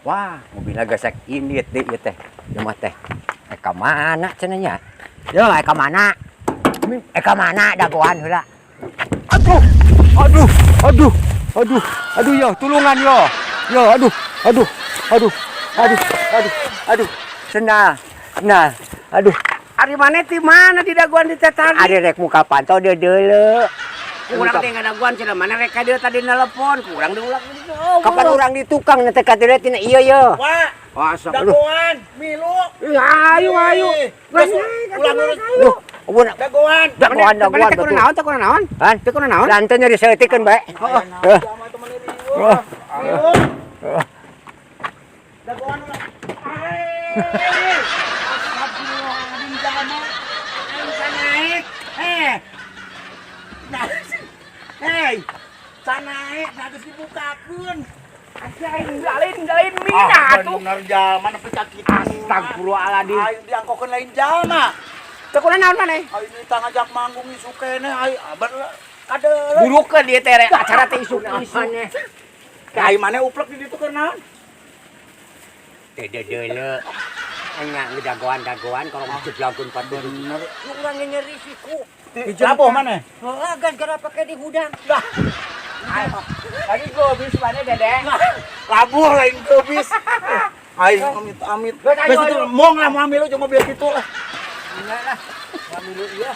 Wah, mobilna gesek indit deui ieu teh. Ieu mah teh. Eh, ka mana cenah nya? Yo, eh, ka mana? Eh, ka mana dagoan heula? Aduh. Aduh, aduh, aduh, aduh yo, tulungan yo. Yo, aduh, aduh, aduh, aduh, aduh, aduh. Sendal, sendal, aduh. Ari maneh ti mana di dagoan di teh tadi? Ada rek muka pantau dia deuleu. Kurang teh ngadagoan cenah, mana rek ka dieu tadi nelpon, kurang diulang gitu. Kapan urang di tukang nanti kata tina iya yo. Wah, Wah, sok. dagoan, milu. Ih, ayo ayo. Geus, ulang lurus. Duh, ampun. Dagoan. Dagoan, dagoan, Teh betul. naon, teh kudu naon? Han? Teh kudu naon? Lantai nyeri saeutikeun bae. Heeh. Wah. Dagoan ulah. Astagfirullahaladzim, jalma. Aing can naik. Eh. Nah, hei, can naik, nah geus dibukakeun. Aing lain lain mina atuh. Bener jalma nepi ka kitu. Astagfirullahaladzim. Aing diangkokeun lain jalma. Teh kudu naon maneh? Aing minta ngajak manggung isuk keneh aing aber kadeuleu. Burukeun ieu teh rek acara teh isuk-isuk. Aing maneh uplek di ditu keur naon? Teh deuleu. Enya ngedagoan-dagoan kalau jeblageun padu. Bener. Lu urang nyeri siku. Labuh maneh? Heeh, gara-gara pake di hudang. Lagi gobis maneh, Dede. Labuh lain gobis. Aing amit amit. Geus, ayo, Geus itu ayo. mong lah, mau ambil lu mobil kitu lah. Enggak lah. Pamilu ieu.